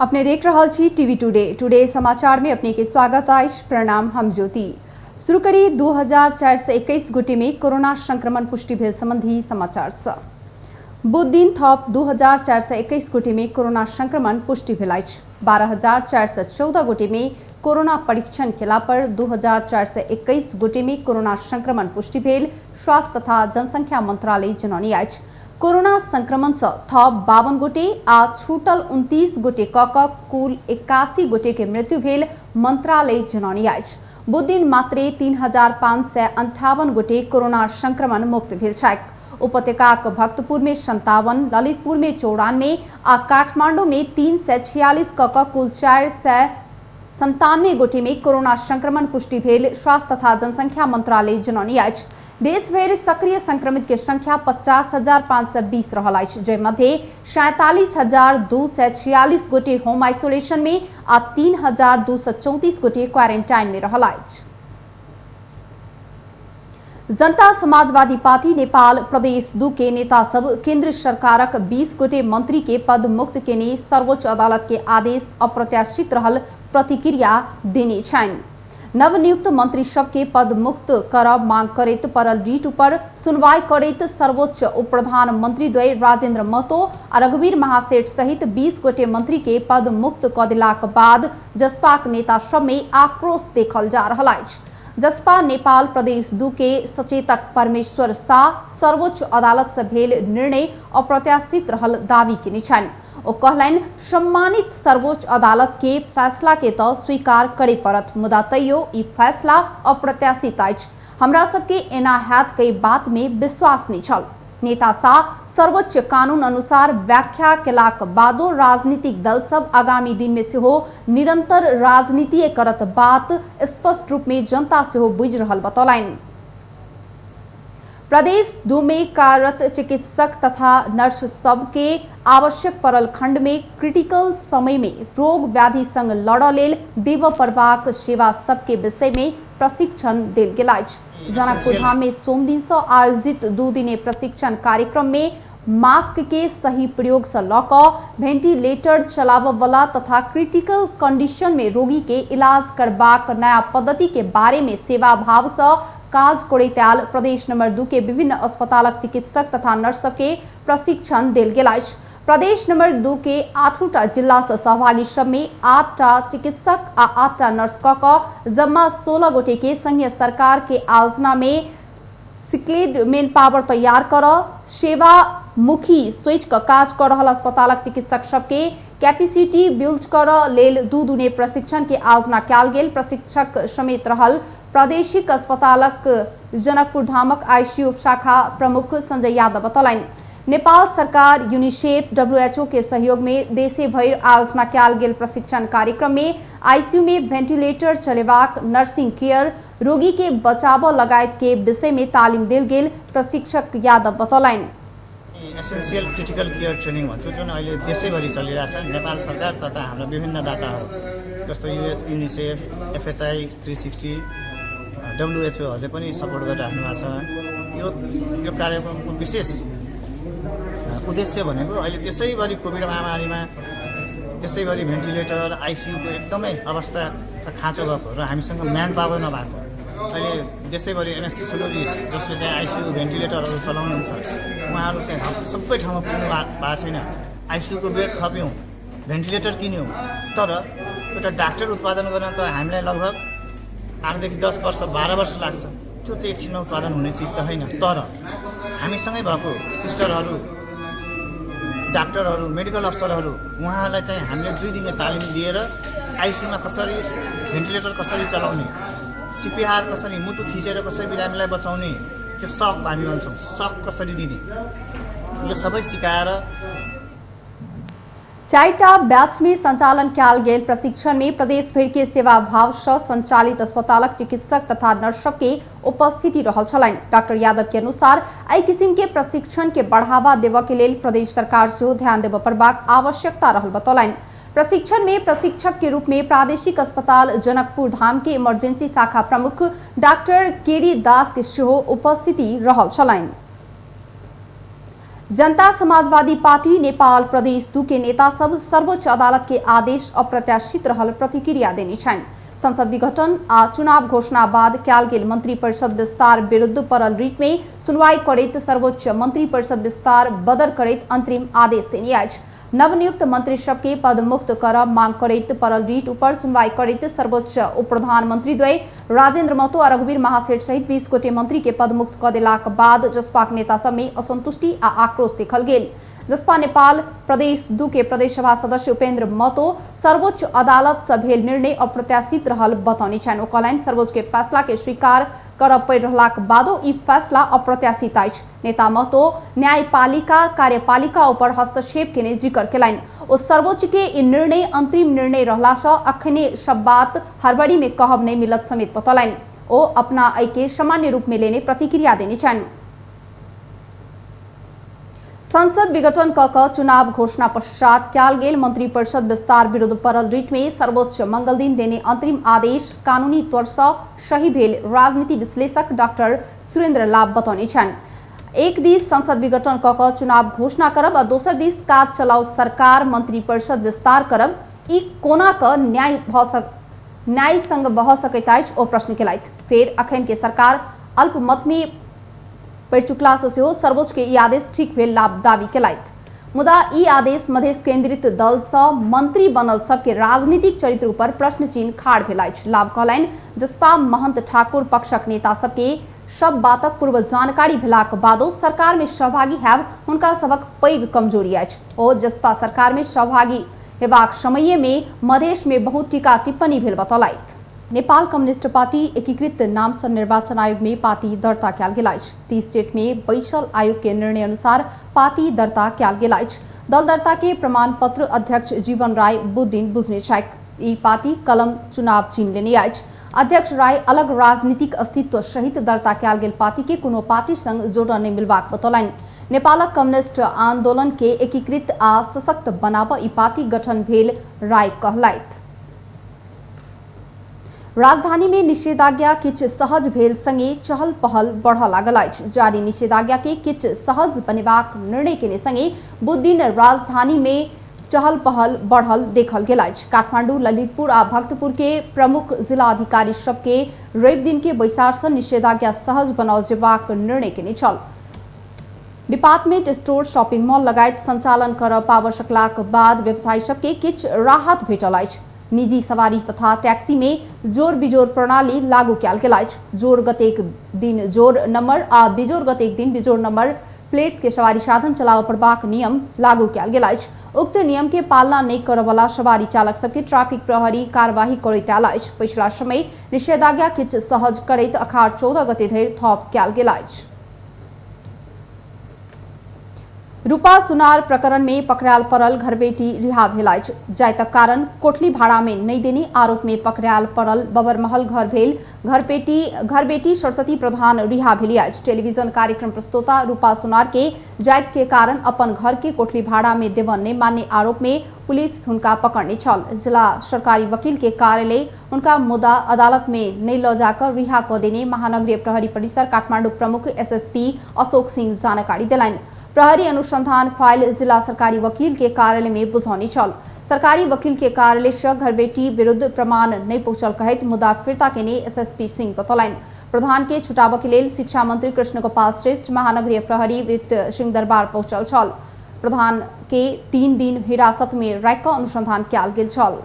अपने देख रहल छी टीवी टुडे। टुडे समाचार में अपने के स्वागत अछि। प्रणाम, हम ज्योति। शुरू करी 2421 गोटे में कोरोना संक्रमण पुष्टि भेल संबंधी समाचार सँ। बुध दिन थप 2421 गोटे में कोरोना संक्रमण पुष्टि भेल अछि। 12,414 गोटे में कोरोना परीक्षण केला पर 2421 गोटे में कोरोना संक्रमण पुष्टि भेल स्वास्थ्य तथा जनसंख्या मंत्रालय जनौने अछि। कोरोना संक्रमण सँ थप 52 गोटे आ छूटल 29 गोटे क क कुल 81 गोटे के मृत्यु भेल मंत्रालय जनौने अछि। बुध दिन मात्रे 3558 गोटे कोरोना संक्रमण मुक्त भेल छथि। उपत्यकाक भक्तपुर में 57, ललितपुर में 94 आ काठमांडू में 346 क क कुल 497 गोटे में कोरोना संक्रमण पुष्टि भेल स्वास्थ्य तथा जनसंख्या मंत्रालय जनौने अछि। देशभरि सक्रिय संक्रमित के संख्या 50,520 रहल अछि, जाहि 47,246 गोटे होम आइसोलेशन में आ 3,234 गोटे क्वारेंटाइन में रहल अछि। जनता समाजवादी पार्टी नेपाल प्रदेश 2 के नेता सब केंद्र सरकारक 20 गोटे मंत्री के पद मुक्त केने सर्वोच्च अदालत के आदेश अप्रत्याशित रहल प्रतिक्रिया देने छनि। नवनियुक्त मंत्री सबके पद मुक्त कर मांग करैत परल रिट पर सुनवाई करैत सर्वोच्च उप प्रधानमंत्री द्वय राजेंद्र महतो आ रघुवीर महासेठ सहित 20 गोटे मंत्री के पद मुक्त क देलाक बाद जसपाक नेता सब में आक्रोश देखल जा रहल अछि। जसपा नेपाल प्रदेश 2 के सचेतक परमेश्वर शाह सर्वोच्च अदालत से भेल निर्णय अप्रत्याशित रहल दावी केने छनि। ओ कहलनि, सम्मानित सर्वोच्च अदालत के फैसला के तो स्वीकार करे पड़त, मुदा तैयो ई फैसला अप्रत्याशित अछि। हमरा सबके एना हैत कई बात में विश्वास नहीं छल। नेता शाह सर्वोच्च कानून अनुसार व्याख्या केलाक बादो राजनीतिक दल सब आगामी दिन में सेहो निरंतर राजनीति करत बात स्पष्ट रूप में जनता सेहो बुझि रहल बतौलनि। प्रदेश 2 में कार्यरत चिकित्सक तथा नर्स सबके आवश्यक पड़ल खंड में क्रिटिकल समय में रोग व्याधि संग लड़ऽ लेल देबऽ पड़बाक सेवा सबके विषय में प्रशिक्षण देल गेल अछि। जनकपुर धाम में सोमदिन से आयोजित 2 दिने प्रशिक्षण कार्यक्रम में मास्क के सही प्रयोग से लऽ कऽ वेंटिलेटर चलाबऽ वाला तथा क्रिटिकल कंडीशन में रोगी के इलाज करबाक नया पद्धति के बारे में सेवा भाव से काज करैत आयल प्रदेश नंबर 2 के विभिन्न अस्पतालक चिकित्सक तथा नर्स सबके प्रशिक्षण देल गेल अछि। प्रदेश नंबर 2 के 8टा जिला से सहभागी सब में 8टा चिकित्सक आ 8टा नर्स क क जम्मा 16 गोटे के संघीय सरकार के आयोजना में सिक्लेड मेन पावर तैयार कर सेवामुखी सोच क काज कर रहल अस्पतालक चिकित्सक सबके कैपेसिटी बिल्ड कर लेल 2 दुने प्रशिक्षण के आयोजना कयल गेल। प्रशिक्षक समेत रहल प्रादेशिक अस्पतालक जनकपुर धामक आईसीयू शाखा प्रमुख संजय यादव बतौलनि। नेपाल सरकार यूनिसेफ WHO के सहयोग में देशे भरि आयोजना कयल गेल प्रशिक्षण कार्यक्रम में आईसीयू में वेंटिलेटर चलेबाक, नर्सिंग केयर, रोगी के बचाव लगायत के विषय में तालिम देल गेल प्रशिक्षक यादव बतौलनि। एसेन्सियल क्रिटिकल केयर ट्रेनिङ भन्छौँ, जुन अहिले देशैभरि चलिरहेछ। नेपाल सरकार तथा हाम्रा विभिन्न दाताहरू जस्तो युनिसेफ, एफएचआई 360, डब्लुएचओहरूले पनि सपोर्ट गरिराख्नु भएको छ। यो कार्यक्रमको विशेष उद्देश्य भनेको अहिले त्यसैभरि कोभिड महामारीमा त्यसैभरि भेन्टिलेटर, आइसियुको एकदमै अवस्था खाँचो भएको र हामीसँग म्यान पावर नभएको, अहिले देशैभरि एनेस्थेसियोलोजिस्ट जसले चाहिँ आइसियु भेन्टिलेटरहरू चलाउनुहुन्छ उहाँहरू चाहिँ सबै ठाउँमा पुग्नु भएको छैन। आइसियुको बेड थप्यौँ, भेन्टिलेटर किन्यौँ, तर एउटा डाक्टर उत्पादन गर्न त हामीलाई लगभग 8 देखि 10 वर्ष 12 वर्ष लाग्छ। त्यो त एकछिनमा उत्पादन हुने चिज त होइन। तर हामीसँगै भएको सिस्टरहरू, डाक्टरहरू, मेडिकल अफसरहरू उहाँहरूलाई चाहिँ हामीले 2 दिने तालिम दिएर आइसियुमा कसरी भेन्टिलेटर कसरी चलाउने, सिपिआर कसरी, मुटु थिचेर कसरी बिरामीलाई बचाउने, त्यो सक हामी भन्छौँ, सक कसरी दिने, यो सबै सिकाएर 4टा बैच में संचालन कयल गेल प्रशिक्षण में प्रदेश भरि के सेवा भाव से संचालित अस्पतालक चिकित्सक तथा नर्स के उपस्थिति रहल छलनि। डॉक्टर यादव के अनुसार एहि किसिम के प्रशिक्षण के बढ़ावा देबऽ के लेल प्रदेश सरकार सेहो ध्यान देबऽ पड़बाक आवश्यकता रहल बतौलनि। प्रशिक्षण में प्रशिक्षक के रूप में प्रादेशिक अस्पताल जनकपुर धाम के इमरजेंसी शाखा प्रमुख डॉक्टर केडी दास के सेहो उपस्थिति रहल छलनि। जनता समाजवादी पार्टी नेपाल प्रदेश 2 के नेता सब सर्वोच्च अदालत के आदेश अप्रत्याशित रहल प्रतिक्रिया देने छनि। संसद विघटन आ चुनाव घोषणा बाद कयल गेल मंत्री परिषद विस्तार विरुद्ध पड़ल रिट में सुनवाई करैत सर्वोच्च मंत्री परिषद विस्तार बदर करैत अंतरिम आदेश देने अछि। नवनियुक्त मंत्री सबके पद मुक्त कर मांग करैत पड़ल रिट ऊपर सुनवाई करैत सर्वोच्च उप प्रधानमंत्री द्वय राजेंद्र महतो आ रघुवीर महासेठ सहित 20 गोटे मंत्री के पद मुक्त क देलाक बाद जसपाक नेता सब में असंतुष्टि आ आक्रोश देखल गेल। जसपा नेपाल प्रदेश 2 के प्रदेश सभा सदस्य उपेंद्र महतो सर्वोच्च अदालत से भेल निर्णय अप्रत्याशित रहल बतौने छनि। ओ कहलनि सर्वोच्च के फैसला के स्वीकार करऽ पड़ि रहलाक बादो ई फैसला अप्रत्याशित अछि। नेता महतो न्यायपालिका कार्यपालिका ऊपर हस्तक्षेप केने जिक्र केलनि। ओ सर्वोच्च के ई निर्णय अंतिम निर्णय रहला सँ अखने सब बात हड़बड़ी में कहब नहि मिलत समेत बतौलनि। ओ अपना एहि के सामान्य रूप में लेने प्रतिक्रिया देने छनि। संसद विघटन क क चुनाव घोषणा पश्चात कयल गेल मंत्री परिषद विस्तार विरुद्ध पड़ल रिट में सर्वोच्च मंगल दिन देने अंतरिम आदेश कानूनी तौर सँ सही भेल राजनीति विश्लेषक डॉक्टर सुरेंद्र लाभ बतौने छनि। एक दिस संसद विघटन क क चुनाव घोषणा करब आ दोसर दिस काज चलाऊ सरकार मंत्री परिषद विस्तार करब ई कोना क न्याय संग भऽ सकैत अछि ओ प्रश्न केलथि। फेर अखन के सरकार अल्पमत में पड़ि चुकला से सेहो सर्वोच्च के ई आदेश ठीक भेल लाभ दावी केलथि। मुदा ई आदेश मधेश केंद्रित दल सँ मंत्री बनल सबके राजनीतिक चरित्र ऊपर प्रश्न चिन्ह खाड़ भेल अछि। लाभ कहलनि जसपा महंत ठाकुर पक्षक नेता सबके सब बातक पूर्व जानकारी भेलाक बादो सरकार में सहभागी हैब हुनका सबक पैघ कमजोरी अछि। ओ जसपा सरकार में सहभागी हेबाक समय में मधेश में बहुत टीका टिप्पणी भेल बतौलथि। नेपाल कम्युनिस्ट पार्टी एकीकृत नाम से निर्वाचन आयोग में पार्टी दर्ता कयल गेल अछि। 30 जेठ में बैसल आयोग के निर्णय अनुसार पार्टी दर्ता कयल गेल अछि। दल दर्ता के प्रमाण पत्र अध्यक्ष जीवन राय बुधदिन बुझने छथि। ई पार्टी कलम चुनाव चिन्ह लेने अछि। अध्यक्ष राय अलग राजनीतिक अस्तित्व सहित दर्ता कयल गेल पार्टी के कोनो पार्टी संग जोड़ऽ नहि मिलबाक बतौलनि। नेपालक कम्युनिस्ट आंदोलन के एकीकृत आ सशक्त बनाबऽ ई पार्टी गठन भेल राय कहलथि। राजधानी में निषेधाज्ञा किछु सहज भेल संगे चहल पहल बढ़ऽ लागल अछि। जारी निषेधाज्ञा के किछु सहज बनेबाक निर्णय केने संगे बुधदिन राजधानी में चहल पहल बढ़ल देखल गेल अछि। काठमांडू, ललितपुर आ भक्तपुर के प्रमुख जिला अधिकारी सबके रवि दिन के बैसार से निषेधाज्ञा सहज बनाओल जेबाक निर्णय केने छल। डिपार्टमेंट स्टोर, शॉपिंग मॉल लगायत संचालन करऽ पाबऽ सकलाक बाद व्यवसायी सबके किछु राहत भेटल अछि। निजी सवारी तथा टैक्सी में जोर बिजोर प्रणाली लागू कयल गेल अछि। जोर गतेक दिन जोर नंबर आ बिजोर गतेक दिन बिजोर नंबर प्लेट्स के सवारी साधन चलाबऽ पड़बाक नियम लागू कयल गेल अछि। उक्त नियम के पालना नहि करऽवला सवारी चालक सबके ट्रैफिक प्रहरी कार्यवाही करैत आयल अछि। पछिला समय निषेधाज्ञा किछु सहज करैत अखाड़ 14 गते धरि थप कयल गेल अछि। रूपा सुनार प्रकरण में पकड़ायल पड़ल घरबेटी रिहा भेल अछि। जायतक कारण कोठली भाड़ा में नहि देने आरोप में पकड़ायल पड़ल बबरमहल घर भेल घरबेटी सरस्वती प्रधान रिहा भेली अछि। टेलीविजन कार्यक्रम प्रस्तोता रूपा सुनार के जाति के कारण अपन घर के कोठली भाड़ा में देबऽ नहि मानने आरोप में पुलिस हुनका पकड़ने छल। जिला सरकारी वकील के कार्यालय हुनका मुद्दा अदालत में नहि लऽ जाकर रिहा कऽ देने महानगरीय प्रहरी परिसर काठमांडू प्रमुख एसएसपी अशोक सिंह जानकारी देलनि। प्रहरी अनुसंधान फाइल जिला सरकारी वकील के कार्यालय में बुझौने छल। सरकारी वकील के कार्यालय से घरबेटी विरुद्ध प्रमाण नहीं पहुंचल कहैत मुद्दा फिर्ता केने एसएसपी सिंह बतौलनि। प्रधान के छुटाबऽ के लेल शिक्षा मंत्री कृष्ण गोपाल श्रेष्ठ महानगरीय प्रहरी वृत्त सिंह दरबार पहुंचल छल। प्रधान के 3 दिन हिरासत में राखि कऽ अनुसंधान कयल गेल छल।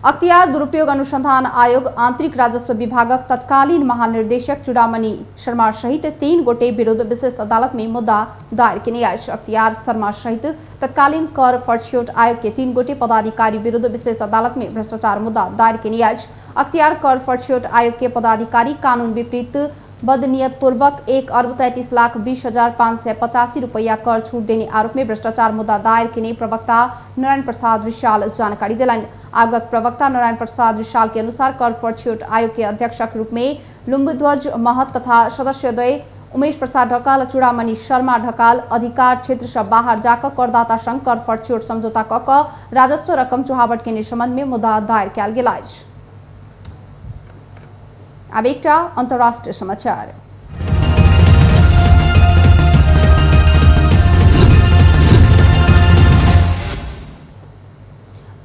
अख्तियार दुरुपयोग अनुसंधान आयोग आंतरिक राजस्व विभागक तत्कालीन महानिर्देशक चूड़ामणि शर्मा सहित 3 गोटे विरुद्ध विशेष अदालत में मुद्दा दायर केने अछि। अख्तियार शर्मा सहित तत्कालीन कर फर्छ्यौट आयोग के 3 गोटे पदाधिकारी विरुद्ध विशेष अदालत में भ्रष्टाचार मुद्दा दायर केने अछि। अख्तियार कर फर्छ्यौट आयोग के पदाधिकारी कानून विपरीत बदनियतपूर्वक 1,33,20,585 रुपया कर छूट देने आरोप में भ्रष्टाचार मुद्दा दायर केने प्रवक्ता नारायण प्रसाद विशाल जानकारी देलनि। आयोगक प्रवक्ता नारायण प्रसाद विशाल के अनुसार कर फर्छ्यौट आयोग के अध्यक्षक रूप में लुम्बध्वज महत तथा सदस्यद्वय उमेश प्रसाद ढकाल, चूड़ामणि शर्मा ढकाल अधिकार क्षेत्र से बाहर जाकर करदाता संग कर फर्छ्यौट समझौता क क राजस्व रकम चुहावट केने संबंध में मुद्दा दायर कयल गेल अछि। अब एकटा अंतर्राष्ट्रीय समाचार।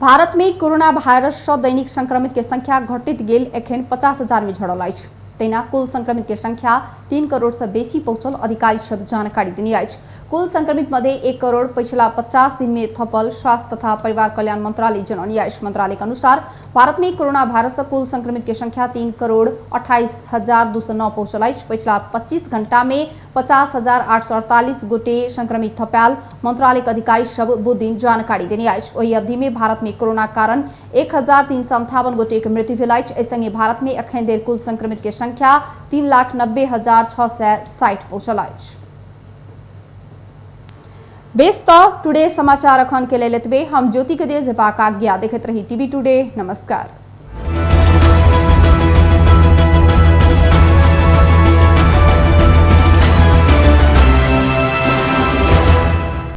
भारत में कोरोना वायरस सँ दैनिक संक्रमित के संख्या घटित गेल एखन 50,000 में झड़ल अछि। तहिना कुल संक्रमित के संख्या 3 करोड़ से बेसी पहुंचल अधिकारी सब जानकारी देने अछि। कुल संक्रमित मध्ये 1 करोड़ पछिला 50 दिन में थपल स्वास्थ्य तथा परिवार कल्याण मंत्रालय जनौने अछि। मंत्रालय के अनुसार भारत में कोरोना वायरस से कुल संक्रमित के संख्या 3,28,209 पहुंचल अछि। पछिला 25 घंटा में 50,848 गोटे संक्रमित थपायल मंत्रालय के अधिकारी सब बुध दिन जानकारी देने अछि। ओहि अवधि में भारत में कोरोना कारण 1,358 गोटे के मृत्यु भेल अछि। एहि संगे भारत में एखन धरि कुल संक्रमित के संख्या 3,90,660 पहुंचल अछि। बेस त टुडे समाचार अखन के लेल एतबे। हम ज्योति के दे जेबाक आज्ञा। देखैत रही टीवी टुडे। नमस्कार।